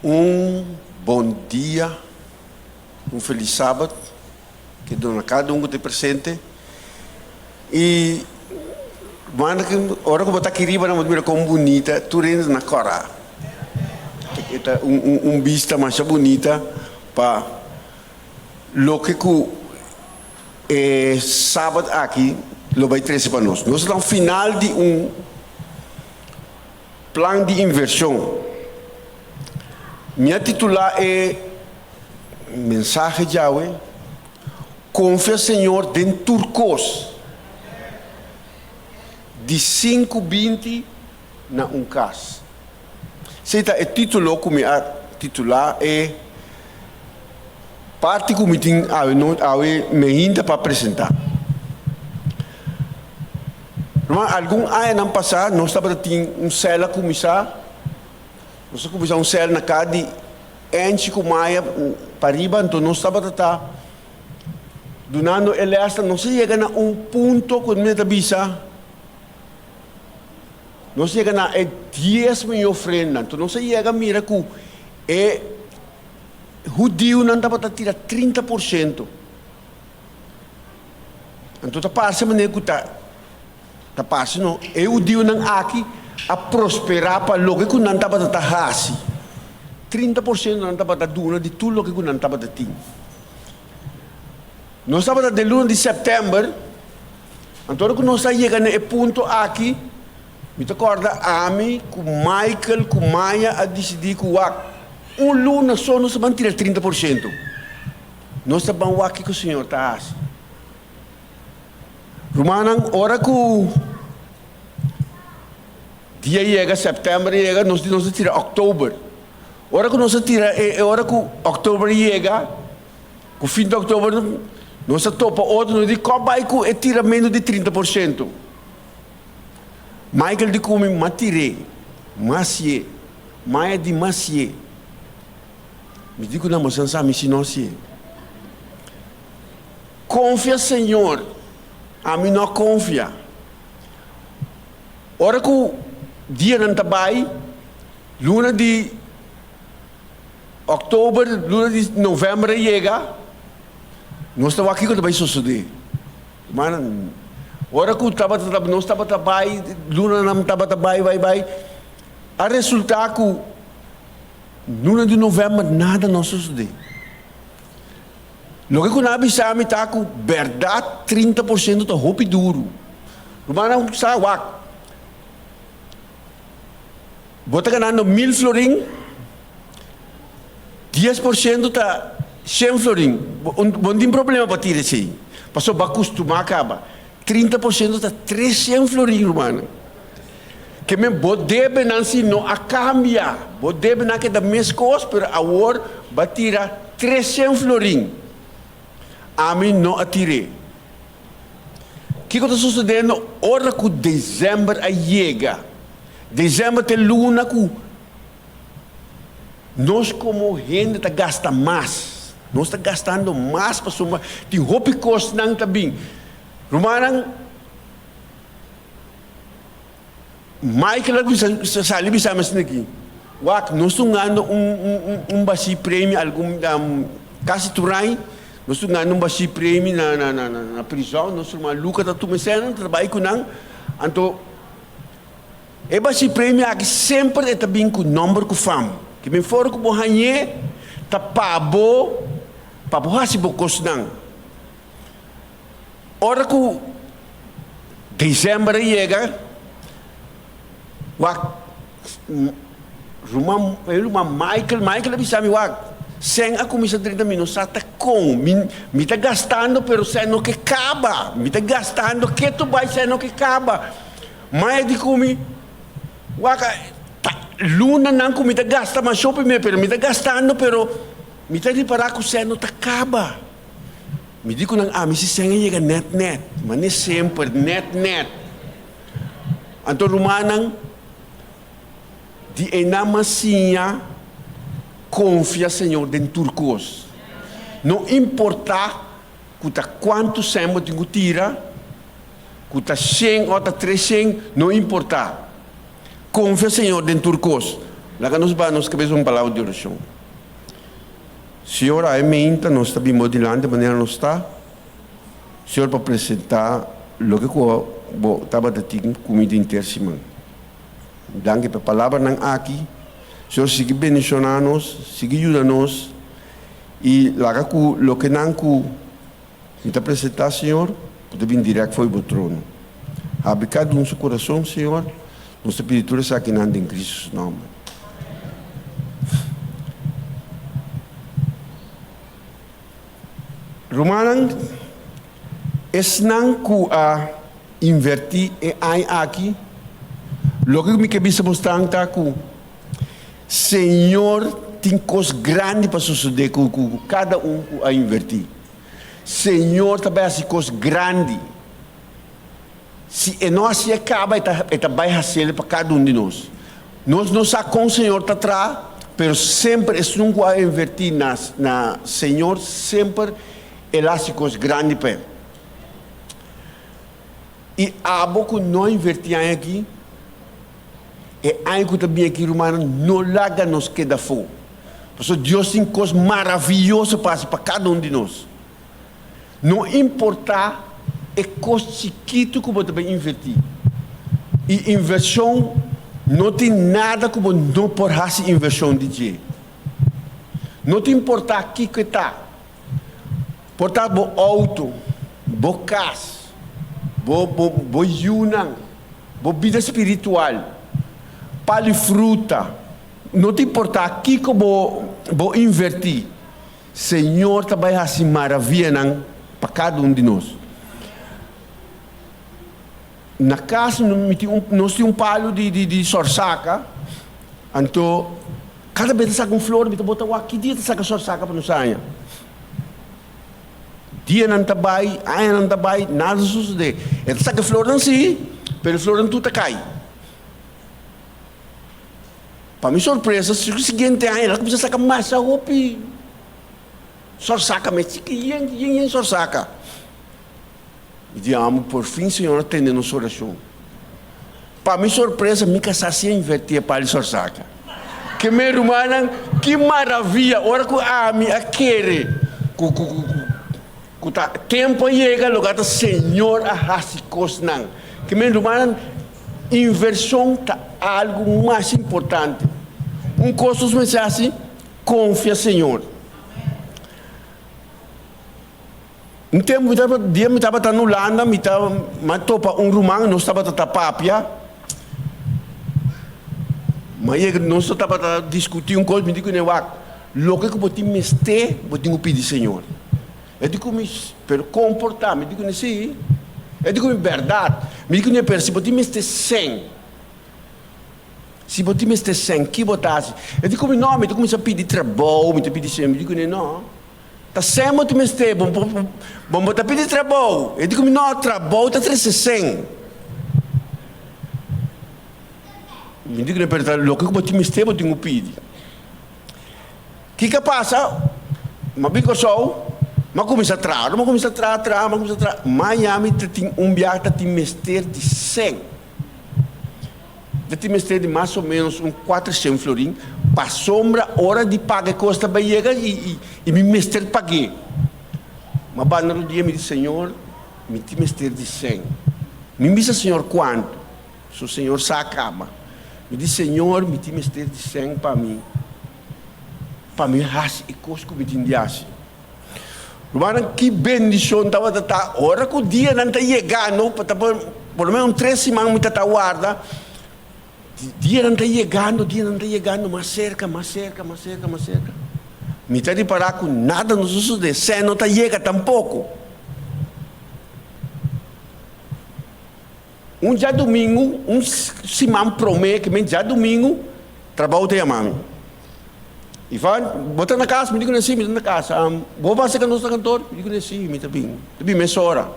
Un bon dia, un felis sabat ke duna kada un ku ta presente. I manda ku ora ku bo ta aki riba nan bo ta mira kon bunita tur hende na kòrá. E ta un un bista masha bunita pa loke ku e sabat aki lo bai trese pa nos. Nos ta na final di un Plan di inversion. Mi a titula e mensahe djawe, Confia Señor den tur cos. Di sinku binti na un cas. Esey ta e titulo cu mi a titula e parti cu mi tin awe awe meinta pa presenta. Ruman, algun añanan pasá nos tabata tin un sèl a kuminsá, nos a kuminsá un sèl na kas di Angie ku Maya pariba, anto nos tabata ta dunando e lèsnan, nos a yega na un punto ku mi ta bisa, nos a yega na e diesmo i ofrenda, anto nos a yega mira ku e hudiunan tabata tira 30%. Anto ta parse manera ku ta ta parse no, e hudiunan aki a prosperá pa loke ku nan tabata ta hasi. 30% nan tabata duna di tur loke ku nan tabata tin. Nos tabata den luna di sèptèmber, anto ora ku nos a yega na e punto aki, mi ta kòrda ami ku Michael ku Maya a disidí ku wak un luna so nos ta ban tira 30%. Nos ta ban wak kiko Señor ta hasi. Rumannan, ora ku dia yega, sèptèmber yega, nos di nos ta tira òktober. Ora ku nos a tira e ora ku òktober yega, ku fin di òktober, nos a topa otro, nos di kòp bai ku e tiramentu di 30%. Michael di ku mi, m'a tir'é, m'a hasié, Maya di m'a hasié. Mi di ku nan, Boso sa mi si no hasié. Konfia Señor, ami no a konfia. Ora ku dianan ta bai, luna di òktober, luna di novèmber a yega, nos ta wak kiko ta bai sosodé. Rumannan, ora ku tabata nos tabata bai, lunanan tabata bai, bai, bai, a resultá ku Luna di november nada no sosode. Loke ku nan a bisa mi ta ku bèrdat 30% ta hopi duru. Rumannan sa wak, bo ta ganando mil florin, 10% ta shen florin. Bo no tin problema pa tira esei, pasobra bo a kustumá kaba. 30% ta 300 florin, rumannan. Ke men bo debenan si no a kambia. Bo debenan keda meskos, pero awor bo a tira 300 florin. Ami no a tir'é. Kiko ta sosodendo ora ku desèmber a yega? Desèmber ta e luna ku nos komo hende ta gasta mas. Nos ta gastando mas pasobra tin hopi kosnan ta bin. Rumannan. Michael a bisa sali bisa mi asina aki, Wak, nos ta hungando un un bashí premio algun kasi tur aña, nos ta hungando un bashí premio na na na na prizòn, nos ruman Luca ta tuma esena, ta bai ku nan, anto e bashí premio aki semper e ta bin ku nòmber ku fam, ke men for ku bo hañ'é ta pa bo, pa bo hasi bo kosnan. Ora ku desèmber a yega, wak ruman, e ruman Michael, Michael a bisa mi, wak, sèn a kuminsá drenta mi, no sa ta kon, mi, mi ta gastando pero sèn no ke kaba, mi ta gastando ketu bai sèn no ke kaba. Maya di ku mi, wak, ta lunanan ku mi ta gasta masho primer, pero mi ta gastando pero mi ta ripará ku sèn no ta kaba. Mi di ku nan, Ami si sèn a yega nèt nèt, ma ne semper nèt nèt. Anto rumannan di einan m'a siña konfia Señor den tur kos. No importá ku ta kuantu sèn bo tin ku tira, ku ta shen òf ta tres shen, no importá. Konfia Señor den tur kos. Laga nos baha nos kabes un palabra di orashon. Señor, awe meinta nos ta bin bo dilanti manera nos ta, Señor, pa presenta loke ku bo tabata tin ku mi den ter siman. Danki pa e palabranan aki. Señor, sigui bendishoná nos, sigui yuda nos i laga ku lokenan ku mi ta presentá, Señor, bo ta bin dirèkt for di bo trono. Habri kada un su kurason, Señor. Nos ta pidi tur esakinan den Cristo su nòmber. Rumannan, esnan ku a invertí e aña aki, loke ku mi ke bisa bosnan ta ku Señor tin kos grandi pa sosodé ku kada un ku a invertí. Señor ta bai hasi kos grandi. Si e no hasi e kaba, e ta bai hasiel pa kada un di nos. Nos no sa kon Señor ta traha, pero semper esun ku a invertí na na Señor, semper El a hasi kos grandi pa el. I abo ku no a invertí aña aki, e aña ku ta bin aki, rumannan, no laga nos keda afó. Pasobra Dios tin kos maravioso pa hasi pa kada un di nos. No importá e kos chikitu ku bo ta bai invertí. I invershon no tin nada ku bo no por hasi invershon di dje. No ta importá kiko e ta. Por ta bo outo, bo kas, bo bo bo yunan, bo bida spiritual, pal i fruta. No ta importá kiko bo bo invertí. Señor ta bai hasi maravianan pa kada un di nos. Na kas mi tin un, nos tin un palu di di di sorsaka, anto kada bes ta saka un flor mi ta bota wak ki dia ta saka sorsaka pa nos haña. Dianan ta bai, añanan ta bai, nada ta sosode. E ta saka e flornan si, pero e flornan tur ta kai. Pa mi sorpresa, su siguiente aña el a cuminsa saca masha hopi sorsaka mes, chiki yen yen yen sorsaka. Mi di, Amo, por fin Señor a tende nos oracion. Pa mi sorpresa, mi casá si a inverti e par di sorsaka. Ke mi rumannan, ki maravia ora cu ami a kere cu cu cu cu ta tempo a yega, loke ta Señor a haci cosnan. Ke mi rumannan, Inversion ta algu mas importante. Un kos nos mester hasi, konfia Señor. Un tempu mi tabata, dia mi tabata na Hulanda, mi ta mi a topa un ruman, nos tabata ta papia. Mi a yega, nos tabata diskutí un kos, mi di kuné, wak, loke ku bo tin mester, bo tin ku pidi Señor. E di ku mi, Pero kon por ta? Mi di ku ne, Si. E di ku mi, Bèrdat. Mi di ku ne, Pero si bo tin mester sèn, si bo tin mester sèn, ki bo ta hasi? E di ku mi, No, mi ta kuminsá pidi trabou, mi ta pidi sèn. Mi di ku ne, No, ta sèn bo tin mester, bo bo bo ta pidi trabou. E di ku mi, No, trabou ta trese sèn. Mi di ku ne, Pero ta loke ku bo tin mester bo tin ku pidi. Kiko a pasa? M'a bin Kòrsou, m'a kuminsá traha. Ora m'a kuminsá traha, traha, m'a kuminsá traha, maña mi ta tin un biaha ta tin mester di sèn. Ta tin mester di mas o ménos un kuatershen florin pasobra ora di paga e kos ta bai yega i i mi mester pag'é. M'a banda un dia mi di, Señor, mi tin mester di sèn. Mi bisa Señor kuantu. Su Señor sa kaba. Mi di, Señor, mi tin mester di sèn pa mi, pa mi hasi e kos ku mi tin di hasi. Rumannan, ki bendishon tabata ta ora ku dianan ta yegando, pa ta por lo menos un tres siman mi ta ta warda, dianan ta yegando, dianan ta yegando mas serka, mas serka, mas serka, mas serka. Mi ta ripará ku nada no sosodé, sèn no ta yega tampoko. Un djadumingu, un siman promé ku mi djadumingu, trabou ta yama mi. Ivan, bo ta na kas? Mi di kuné si, mi ta na kas. Bo ba seka nos na kantor? Mi di kuné si, mi ta bin. Mi ta bin mesora.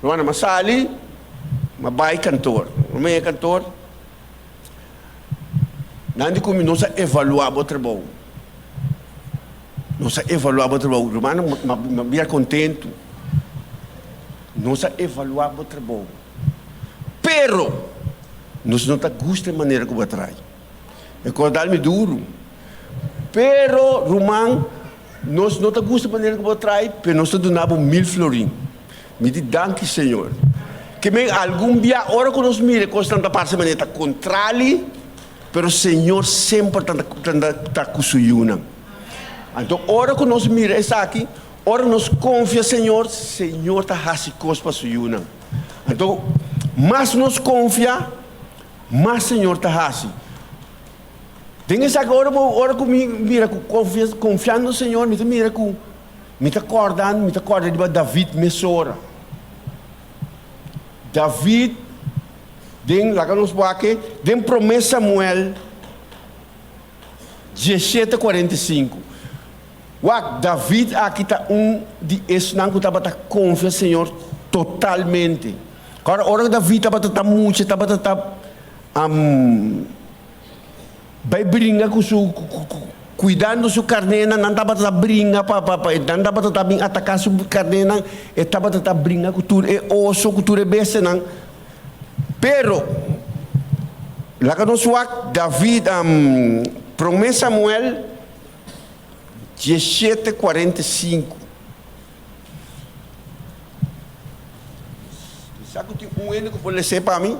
Rumannan, mi a sali, mi a bai kantor. Ora mi a yega kantor, nan di ku mi, nos a evaluá bo trabou. Nos a evaluá bo trabou. Rumannan, mi a bira kontentu. Nos a evaluá bo trabou, pero nos no ta gusta e manera ku bo a traha. E kos dal mi duru. Pero, ruman, nos no ta gusta manera ku bo trae, pero nos ta duna bo mil florin. Mi di, Danki, Señor. Ke men algun bia ora ku nos mira e kosnan ta parse manera ta kontrali, pero Señor semper ta ta ku su yunan. Anto ora ku nos mira esaki, ora nos konfia Señor, Señor ta hasi kos pa su yunan. Anto mas nos konfia, mas Señor ta hasi. Den esaki ora bo ora ku mi mira ku konfia konfiando Señor, mi ta mira ku Mi ta kòrda, mi ta kòrda riba David mesora. David den, laga nos wak e, den Promé Samuel 17:45. Wak, David aki ta un di esnan ku tabata konfia Señor totalmente. Kòrda ora ku David tabata ta mucha, tabata ta Bai bringa ku su kuidando su karnénan, nan tabata ta bringa pa pa pa nan tabata ta bin ataká su karnénan, e tabata ta bringa ku tur e oso, ku tur e bestianan. Pero, laga nos wak David, Promé Samuel 17, 45. Sa ku tin un hende ku por les'é pa mi?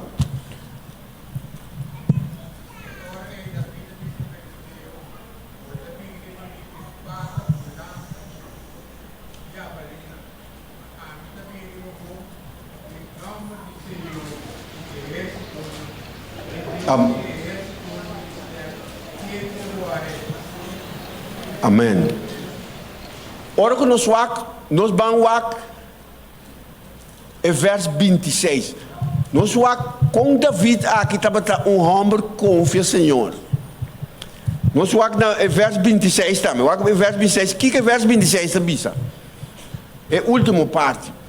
Amen. Ora ku nos wak, nos ban wak e vers 26. Nos wak kon David aki tabata un hòmber konfia Señor. Nos wak na e vers 26 tambe. Wak e vers 26. Kiko e vers 26 ta bisa? E último parti.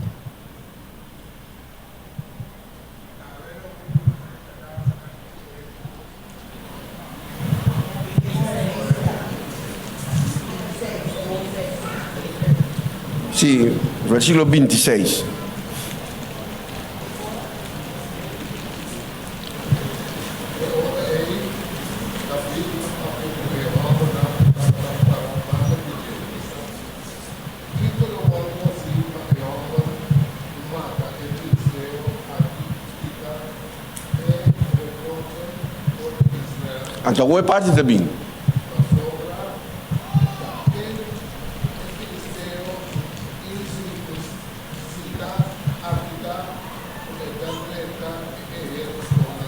Sí, versículo 26. E ora ei, David a papia ku e hòmbernan ku tabata pará banda di dje, bisa, Kiko lo wòrdu hasí pa e hòmber ku mata e filisteo aki kita e reproche for di Israel? Anto awor e parti ta bin. Pasobra ta ken e filisteo insirkunsitá aki ta ku e ta reta e ehérsitonan di Dios bibu?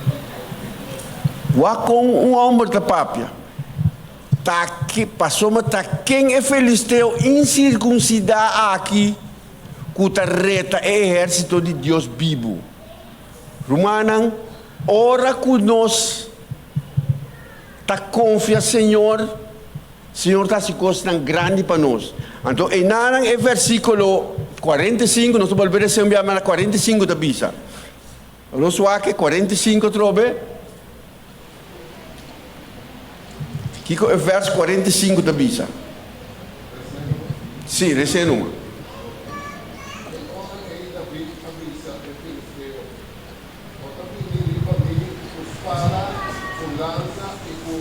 Wak kon un hòmber ta papia. Ta ke, pasobra ta ken e filisteo insirkunsidá aki ku ta reta e ehérsito di Dios bibu? Rumannan, ora ku nos ta konfia Señor, Señor ta hasi kosnan grandi pa nos. Anto enanan e versíkulo 45, nos ta bolbe rese un bia mas, 45 ta bisa. Nos wak e 45 atrobe. Kiko e vers 45 ta bisa? Sí, resé numa. E ora ei David a bisa e filisteo, Bo ta bini riba mi ku spada, ku lansa i ku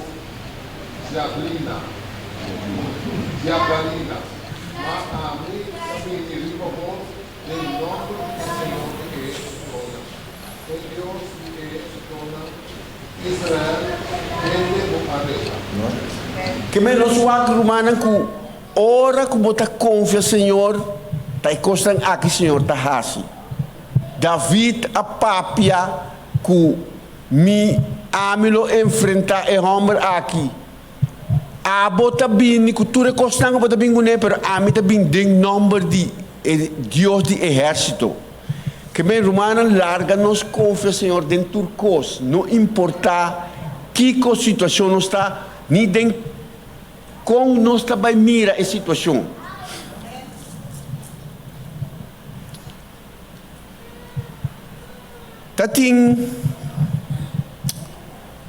jablina, jabalina, ma ami ta bini riba bo den nòmber di e Señor di ehérsitonan. E Dios di ehérsitonan Israel hende bo a reta. Ke menos wak, rumannan, ku ora ku bo ta konfia Señor, ta e kosnan aki Señor ta hasi. David a papia ku mi, ami lo enfrentá e hòmber aki. Abo ta bini ku tur e kosnan ku bo ta bin kuné, pero ami ta bin den nòmber di e Dios di ehérsito. Ke men rumannan larga nos konfia Señor den tur kos, no importá kiko situashon nos ta, ni den kon nos ta bai mira e situashon. Ta tin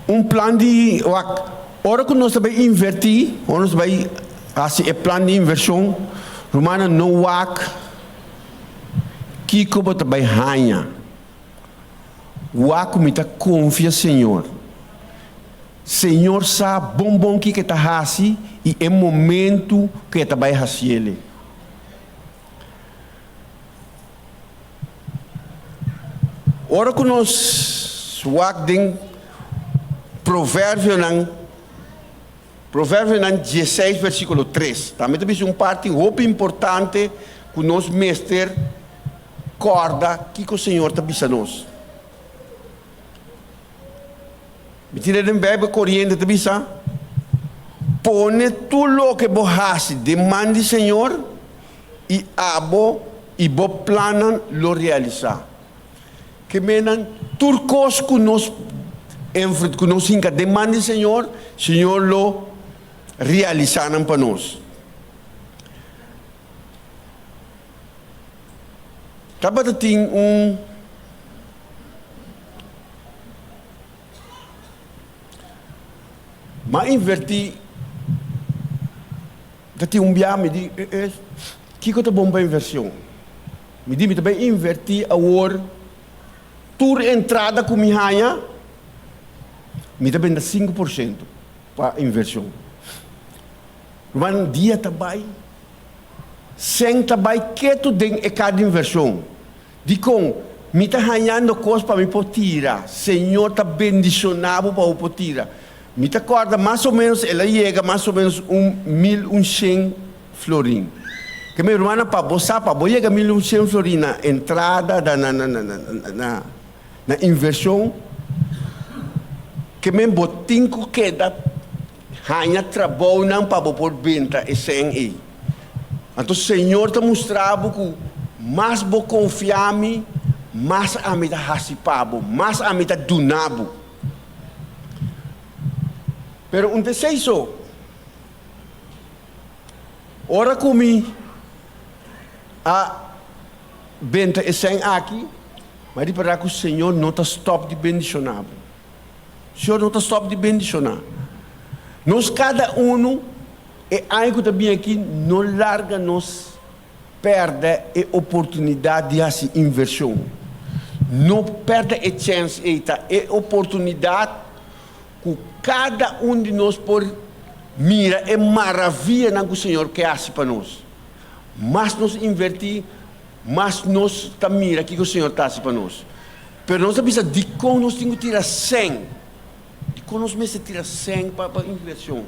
un plan di wak, ora ku nos ta bai invertí, ora nos ta bai hasi e plan di invershon, rumannan no wak Kiko bo ta bai haña? Wak ku mi ta konfia Señor. Señor sa bon bon kiko e ta hasi i e momentu ku e ta bai hasiele. Ora ku nos wak den Proverbionan, Proverbionan dieseis versíkulo tres, tambe ta bisa un parti hopi importante ku nos mester kòrda kiko Señor ta bisa nos. Mi tira den Bijbel Koriente ta bisa, Pone tur loke bo hasi den man di Señor, i abo i bo plannan lo realisá. Ke menan tur kos ku nos enfrent, ku nos hinka den man di Señor, Señor lo realisá nan pa nos. Tabata tin un. M'a invertí, ta tin un bia mi di, e e, kiko ta bon pa invershon? Mi di mi ta bai invertí awor tur entrada ku mi haña, mi ta benda 5% pa invershon. Ruman, dia ta bai, sèn ta bai ketu den e kar di invershon. Dikon mi ta hañando kos pa mi por tira? Señor ta bendishoná bo pa bo por tira. Mi ta kòrda mas o ménos el a yega mas o ménos un 1100 florin. Ke mi rumannan pa bo sa pa bo yega 1100 florin na entrada na na na na na na invershon ke men bo tin ku keda haña trabounan pa bo por benta e sèn ei. Anto Señor ta mustra bo ku mas bo konfia mi, mas ami ta hasi pa bo, mas ami ta duna bo. Pero un ta esei so. Ora ku mi a benta e sèn aki, mi a ripará ku Señor no ta stòp di bendishoná bo. Señor no ta stòp di bendishoná nos kada unu. E aña ku ta bin aki no larga nos pèrdè e oportunidat di hasi invershon. No pèrdè e chèns ei, ta e oportunidat ku kada un di nos por mira e maravianan ku Señor ke hasi pa nos. Mas nos invertí, mas nos ta mira kiko Señor ta hasi pa nos. Pero nos ta bisa dikon nos tin ku tira sèn? Dikon nos mester tira sèn pa pa invershon?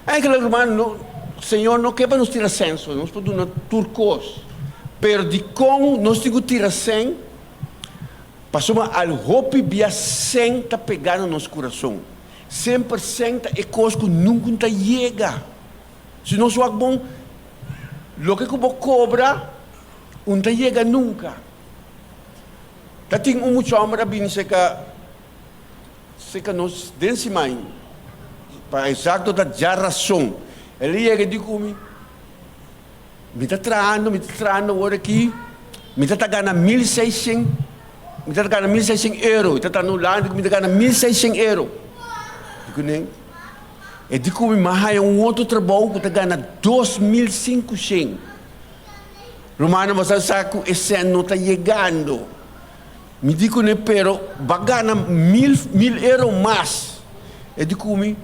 Enkele ruman, no, Señor no ke pa nos tira sèn so, nos por duna tur kos. Pero dikon nos tin ku tira sèn? Pasobra al hopi bia sèn ta pegá na nos kurason. Semper sèn ta e kos ku nunka ta yega. Si nos wak bon, loke ku bo kobra un ta yega nunka. Ta tin un mucha homber a bini serka serka nos den siman, pa exacto ta djarason. El a yega i di ku mi, Mi ta trahando, mi ta trahando awor aki, mi ta ta gana 1600, mi ta ta gana 1600 euro. Mi ta traha na Hulanda, mi ta gana 1600 euro. Di ku nen, e di ku mi, mi a haya un otro trabou ku ta gana 2500. Rumannan, bo sa sa ku e sèn no ta yegando. Mi di kuné, pero bo a gana mil, mil euro mas. E di ku mi,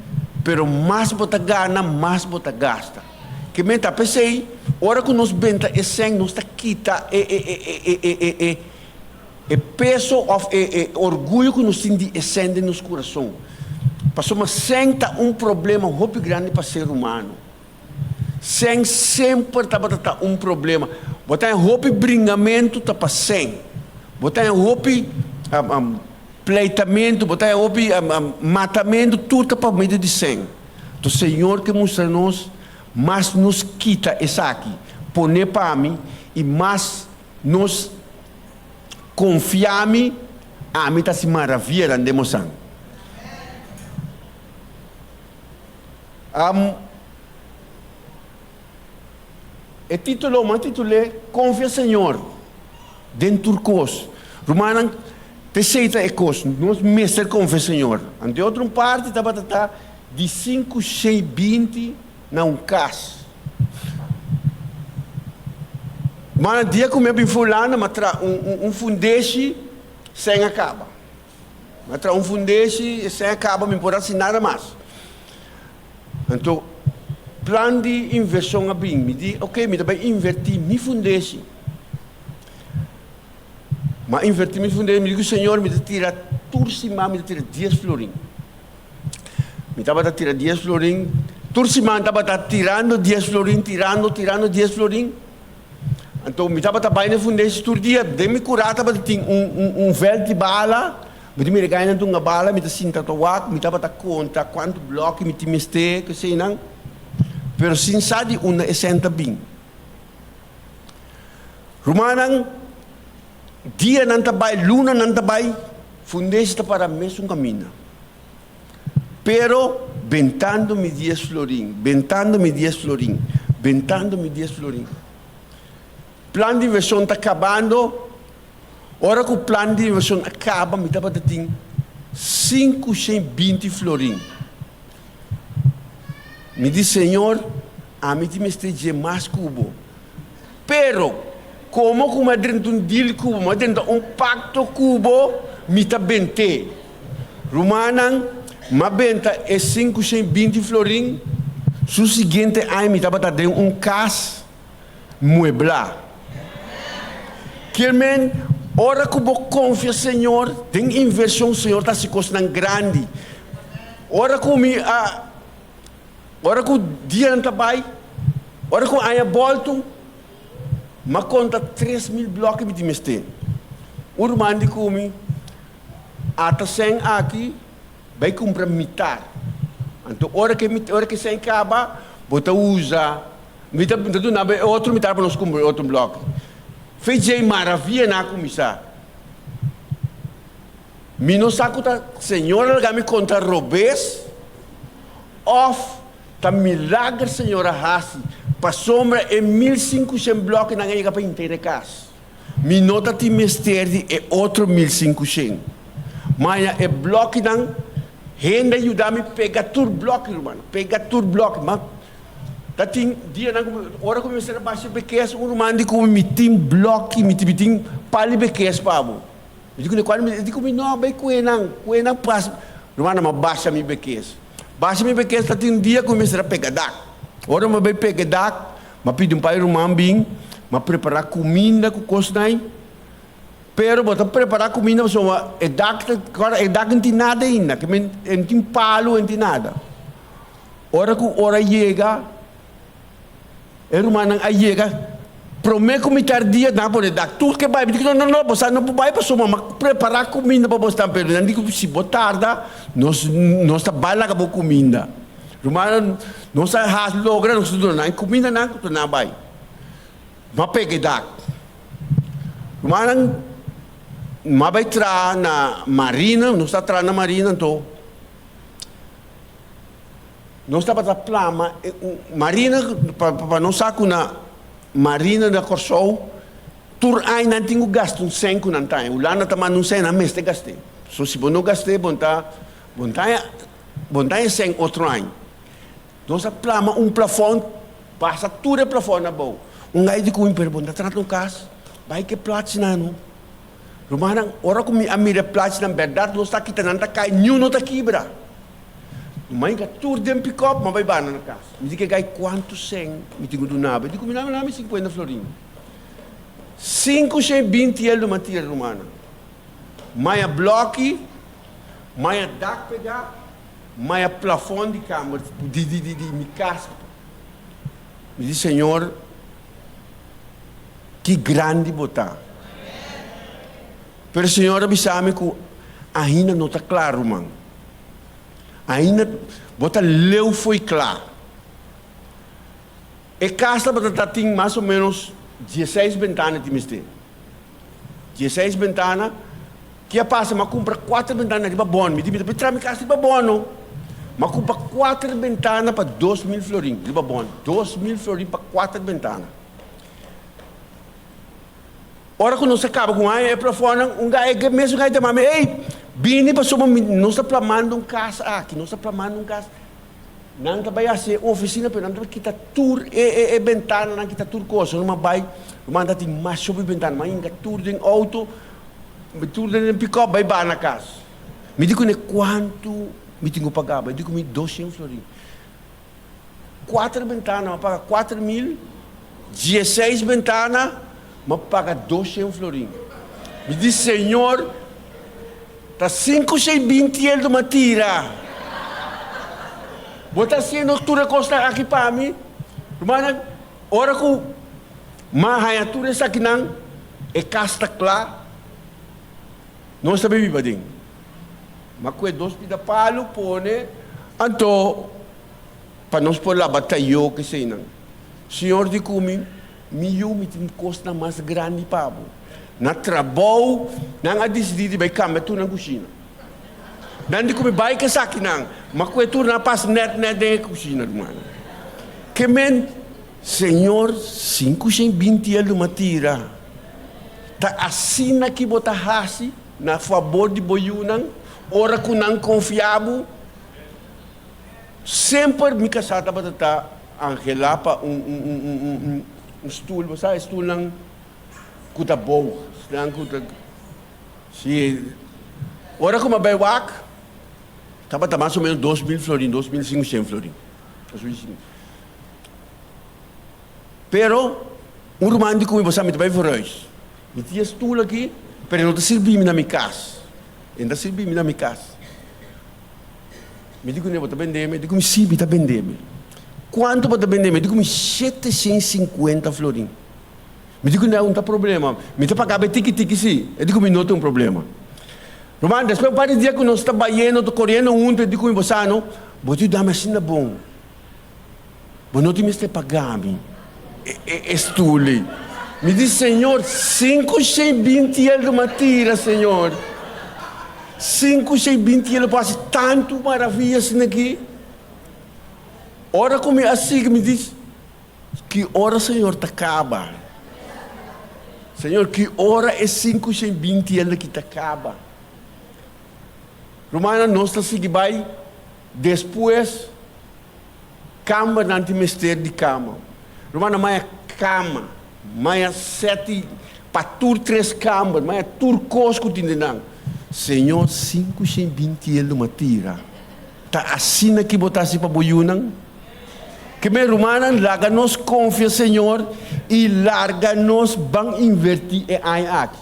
pero mas bo ta gana, mas bo ta gasta. Ke men ta p'esei, ora ku nos benta e sèn, nos ta kita e, e, e, e, e, e, e, e, e peso òf e, e orguyo ku nos tin di e sèn den nos kurason. Pasobra sèn ta un problema hopi grandi pa ser humano. Sèn semper tabata ta un problema. Bo ta haña hopi bringamentu ta pa sèn. Bo ta haña hopi pleitamentu, bo ta haña hopi matamentu, tur ta pa medio di sèn. Enton Señor ke mustra nos, mas nos kita esaki, pone pa mi, i mas nos konfia mi, ami ta hasi maravianan den bosan. E título, m'a titul'é Konfia Señor den tur kos. Rumannan, p'esei ta e kos, nos mester konfia Señor. Anto e otro un parti tabata ta di 520 na un kas. Rumannan, dia ku mi a bin for Hulanda, m'a traha un fundeshi, sèn a kaba. Mi a traha un fundeshi, esei a kaba, mi por hasi nada mas. Anto plan di invershon a bin. Mi di, ok, mi ta bai invertí mi fundeshi. Mi a invertí mi fundeshi, mi di ku Señor, mi ta tira tur siman mi ta tira dies florin. Mi tabata tira dies florin, tur siman tabata tirando dies florin, tirando, tirando dies florin. Anto mi tabata bai na e fundeshi tur dia, den mi kurá tabata tin un un un vèlt di bala, mi ta mira gainan dunga bala, mi ta sinta ta wak, mi tabata konta kuantu blòki mi tin mester, keseinan, pero sin sa di unda e sèn ta bin. Rumannan, dianan ta bai, lunanan ta bai, fundeshi ta para mesun kaminda. Pero bentando mi dies florin, bentando mi dies florin, bentando mi dies florin. Plan di inversion ta kabando, ora ku plan di inversion a kaba mi tabata tin 520 florin. Mi di, Señor, ami tin mester dje mas ku bo. Pero, komo ku mi a drenta un deal ku bo, mi a drenta un pakto ku bo, mi ta bent'é. Rumannan, mi a benta e 520 florin. Su siguiente aña mi tabata den un kas mueblá. Kier men, ora ku bo konfia Señor den invershon, Señor ta hasi kosnan grandi. Ora ku mi a. Ora ku dianan ta bai, ora ku aña boltu, m'a konta 3000 blòki mi tin mester. Un ruman di ku mi, Ata sèn aki, bai kumpra mitar. Anto ora ku ora ku e sèn kaba, bo ta usa mi ta duna bo e otro mitar pa nos kumpra e otro blòki. Fe djei maravia nan a kuminsá. Mi no sa ku ta Señor a laga mi konta robes òf ta milager Señor a hasi pasobra e 1500 blòkinan a yega pa henter e kas. Mi no ta tin mester di e otro 1500. Maña e blòkinan hende a yuda mi pega tur blòki ruman, pega tur blòki. Ma ta tin dianan ku ora ku mi mester a basha bekes un ruman di ku mi tin blòki, mi tin pali bekes pa bo. Mi di ku kual mi di ku mi no bai kue nan, kue nan pas. Rumannan m'a basha mi bekes. Basha mi bekes ta tin un dia ku mi mester a pega dak. Ora mi bai pega dak, m'a pidi un par di ruman bin, m'a prepará kuminda ku kosnan. Pero bo ta prepará kuminda pasobra e dak ta kòrda e dak no tin nada ainda, ke men e no tin palu, e no tin nada. Ora ku ora yega. E rumannan a yega promé ku mitar dia nan a pone dak tur ke bai. Mi di ku no, no, no, bo sa no por bai pasobra mama a prepará kuminda pa bos tambe. Nan di ku si bo tarda nos nos ta bai laga bo kuminda. Rumannan nos a hasi logra nos a duna nan e kumindanan ku nan a bai. M'a pega e dak. Rumannan m'a bai traha na marina, nos ta traha na marina anto. Nos tabata plama e un marina pa nos sa ku na marina na Kòrsou tur aña nan tin ku gasta un sèn ku nan ta haña. Hulanda ta manda un sèn nan mester gast'é. So si bo no gast'é bo ta bo ta haña bo ta haña sèn otro aña. Nos a plama un plafòn pasa tur e plafòn abou. Un gai di ku mi pero bo no ta trata un kas bai ke plachinan no. Rumannan ora ku mi a mira e plachinan bèrdat nos ta kita nan ta kai niun no ta kibra. Mainka tur den pikòp, m'a bai banda na kas. Mi di ke gai kuantu sèn mi tin ku duna bo? E di ku mi dame mi sinkuenta florin. 520 el duma tira rumannan. Maya blòki, maya dak pegá, maya plafòn di kamber di di di mi kas. Mi di, Señor, ki grandi bo ta. Pero Señor a bisa mi ku ainda no ta kla, ruman. Ainda bo ta leu fo'i kla. E kas tabata ta tin mas o ménos dieseis bentana tin mester. Dieseis bentana, ke a pasa? Mi a kumpra kuater bentana riba bòn. Mi di mi ta por traha mi kas riba bòn no. Mi a kumpra kuater bentana pa 2000 florin riba bòn. 2000 florin pa kuater bentana. Ora ku nos a kaba ku haña e plafònnan, un gai, e mesun gai ta mami, Ey, bini pasobra mi, nos ta plamando un kas aki, nos ta plamando un kas. Nan ta bai hasi e ofisina, pero nan ta bai kita tur e e e bentananan, kita tur kos. Nos a bai, nos a tin mas hopi bentana, mas hinka tur den outo, tur den pikòp bai baha na kas. Mi di kuné kuantu mi tin ku paga bo? E di ku mi 200 florin. Kuater bentana mi a paga 4000, 16 bentana mi a paga 200 florin. Mi di Señor, ta sinku shei binti eldo mi a tira. Bo ta hasiendo tur e kosnan aki pa mi? Rumannan, ora ku mi a haña tur esakinan, e kas ta kla. Nos ta biba den. Ma ku e dos pida palu pone anto pa nos por laba tayó keseinan. Señor di ku mi, Mi yu, mi tin kosnan mas grandi pa bo. Na trabou nan a disidí di bai kambia tur nan kushina. Nan di ku mi bai ku esakinan, ma ku e tur nan a pas nèt nèt den e kushina, rumannan. Ke men, Señor, 520 el lo tira. Ta asina ki bo ta hasi na fabor di bo yunan ora ku nan konfia bo? Semper mi kasá tabata ta anhelá pa un un un un un un un stul, bo sa e stulnan ku ta boog, stulnan ku ta, si, ora ku mi a bai wak tabata mas o menos 2000 florin, 2500 florin, 2500. Pero, un ruman di ku mi, Bo sa mi ta bai verhuis. Mi tin e stul aki, pero e no ta sirbi mi na mi kas. E no ta sirbi mi na mi kas. Mi di kuné, Bo ta bende mi? E di ku mi, Si, mi ta bende mi. Kuantu bo ta bende mi? E di ku mi, 750 florin. Mi di kuné, Un ta problema. Mi ta paga bo e tiki tiki si. E di ku mi, No ta un problema. Ruman, despues un par di dia ku nos ta bayendo, ta koriendo huntu, e di ku mi, Bo sa no, bo ta yuda mi asina bon. Bo no tin mester paga mi e stoel ei. Mi di, Señor, 520 el lo a tira, Señor. 520 el por hasi tantu maraviya asina aki. Ora ku mi a sigui, mi di, Ki ora Señor ta kaba? Señor, ki ora e 520 el aki ta kaba? Rumannan, nos ta sigui bai despues. Kambernan tin mester di kama. Rumannan maya kama, maya seti pa tur tres kamber, maya tur kos ku tin den nan. Señor, 520 el lo tira. Ta asina ki bo ta hasi pa bo yunan? Ke men rumannan, laga nos konfia Señor i larga nos ban invertí e aña aki.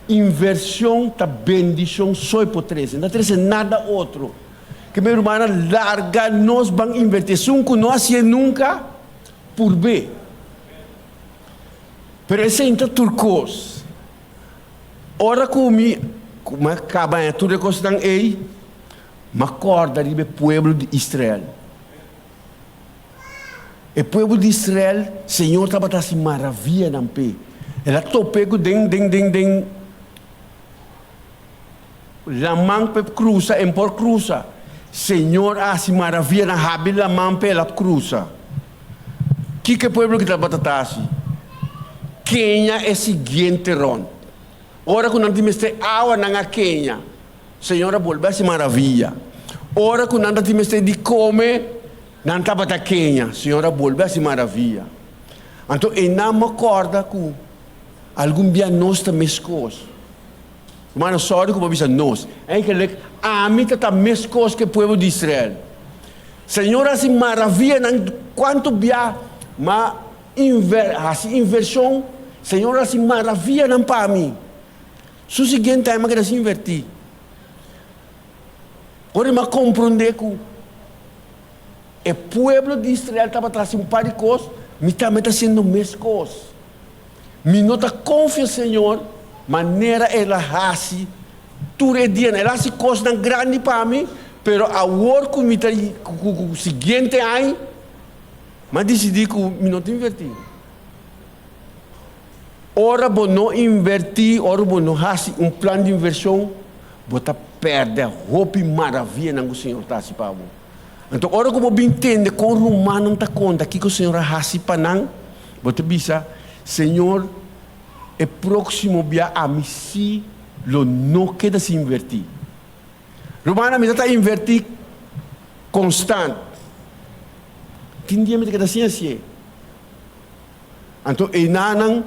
Invershon ta bendishon so e por trese, no ta trese nada otro. Ke mi rumannan larga nos ban inverti. Esun ku no hasié nunka, purb'é. Pero esei no ta tur kos. Ora ku mi ku mi a kaba haña tur e kosnan ei, mi a kòrda riba e pueblo di Israel. E pueblo di Israel, Señor tabata hasi maravianan p'e. El a top'é ku den den den den. Laman p'e cruza, en por cruza. Señor a haci maravianan, habri laman p'e el a cruza. Kico e pueblo ki tabata ta haci? Keña e siguiente rond. Ora cu nan tin mester awa, nan a keña. Señor a bolbe haci maravilla. Ora cu nan ta tin mester di come, nan tabata keña. Señor a bolbe haci maravilla. Anto einan bo corda cu algun bia nos ta mescos. Hermano, sorry ku bo bisa nos. Eigenlijk, ami ta ta meskos ku e pueblo di Israel. Señor a hasi maravianan kuantu bia m'a inver hasi invershon, Señor a hasi maravianan pa mi. Su siguiente aña m'a keda sin invertí. Ora m'a komprondé ku e pueblo di Israel tabata hasi un par di kos, mi tambe ta hasiendo meskos. Mi no ta konfia Señor manera El a hasi tur e dianan. El a hasi kosnan grandi pa mi, pero awor ku mi ta ku siguiente aña, mi a disidí ku mi no ta invertí. Ora bo no invertí, ora bo no hasi un plan di invershon, bo ta pèrdè hopi maravianan ku Señor ta hasi pa bo. Anto ora ku bo bin tende kon rumannan ta konta kiko Señor a hasi pa nan, bo ta bisa, Señor, e próksimo bia ami sí lo no keda sin invertí. Rumannan, mi ta ta invertí konstant. Tin dia mi ta keda sin hasié. Anto einanan,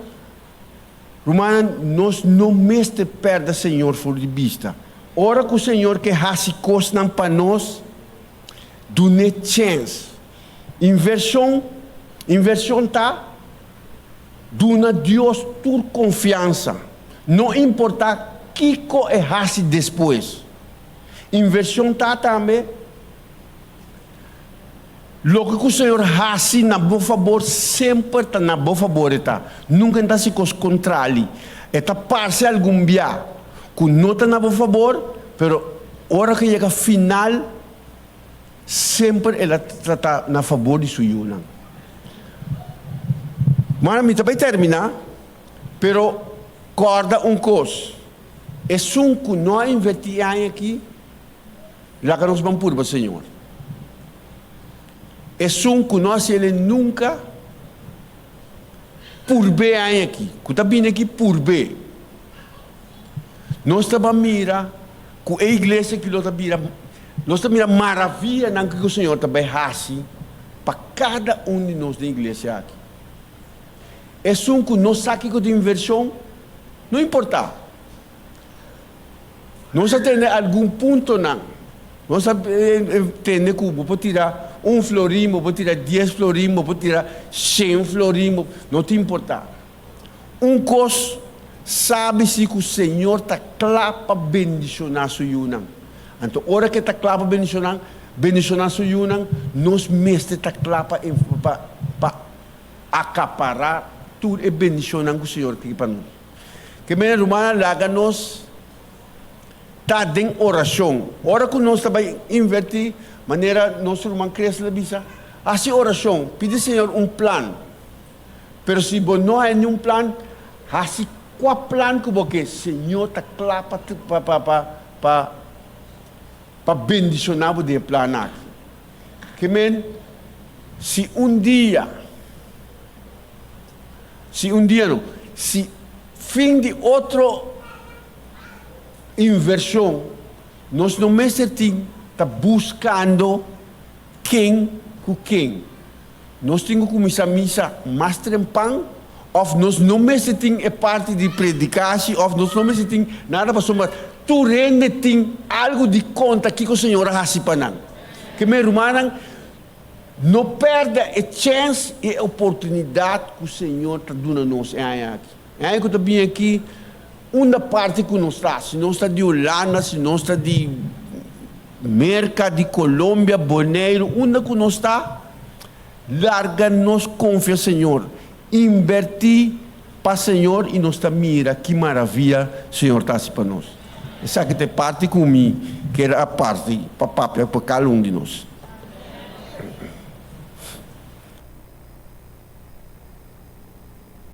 rumannan, nos no mester pèrdè Señor for di bista. Ora ku Señor ke hasi kosnan pa nos, dun'é chèns. Invershon, Invershon ta duna Dios tur konfiansa, no importá kiko e hasi despues. Invershon ta tambe loke ku Señor hasi na bo fabor semper ta na bo fabor e ta. Nunka e ta hasi kos kontrali. E ta parse algun bia ku no ta na bo fabor, pero ora ku e yega final semper el a trata na fabor di su yunan. Mara mi ta bai terminá, pero kòrda un kos. Esun ku no a invertí e aña akí, laga nos ban purba Señor. Esun ku no a hasiel e nunka, purb'é e aña akí. Ku ta bini akí, purb'é. Nos ta ban mira ku e iglesia akí lo ta bira, nos ta mira maravianan ku Señor ta bai hasi pa kada un di nos den iglesia akí. Esun ku no sa kiko ta invershon, no importá. Nos a tende algun puntonan. Nos a tende ku bo por tira un florin, bo por tira dies florin, bo por tira shen florin, no ta importá. Un kos sabi si ku Señor ta kla pa bendishoná su yunan. Anto ora ku e ta kla pa bendishoná, bendishoná su yunan, nos mester ta kla pa pa akapará tur e bendishonnan ku Señor tin pa nos. Ke mene, rumannan, laga nos ta den orashon. Ora ku nos ta bai invertí, manera nos ruman Cresler a bisa, hasi orashon, pidi Señor un plan. Pero si bo no haña niun plan, hasi kua plan ku bo ke, Señor ta kla pa pa pa pa pa bendishoná bo den e plan aki. Ke men, si un dia, si un dia no, si fin di otro invershon nos no mester tin ta buskando ken ku ken. Nos tin ku kuminsá misa mas trempan òf nos no mester tin e parti di predikashi òf nos no mester tin nada pasobra tur hende tin algu di konta kiko Señor a hasi pa nan. Ke mi rumannan, no pèrdè e chèns i e oportunidat ku Señor ta duna nos e aña aki. E aña ku ta bini aki, unda parti ku nos ta, si nos ta di Hulanda, si nos ta di Merka, di Colombia, Boneiru, unda ku nos ta, larga nos konfia Señor, inbertí pa Señor i nos ta mira ki maravia Señor ta hasi pa nos. Esaki ta e parti ku mi kier a parti pa papia pa kada un di nos.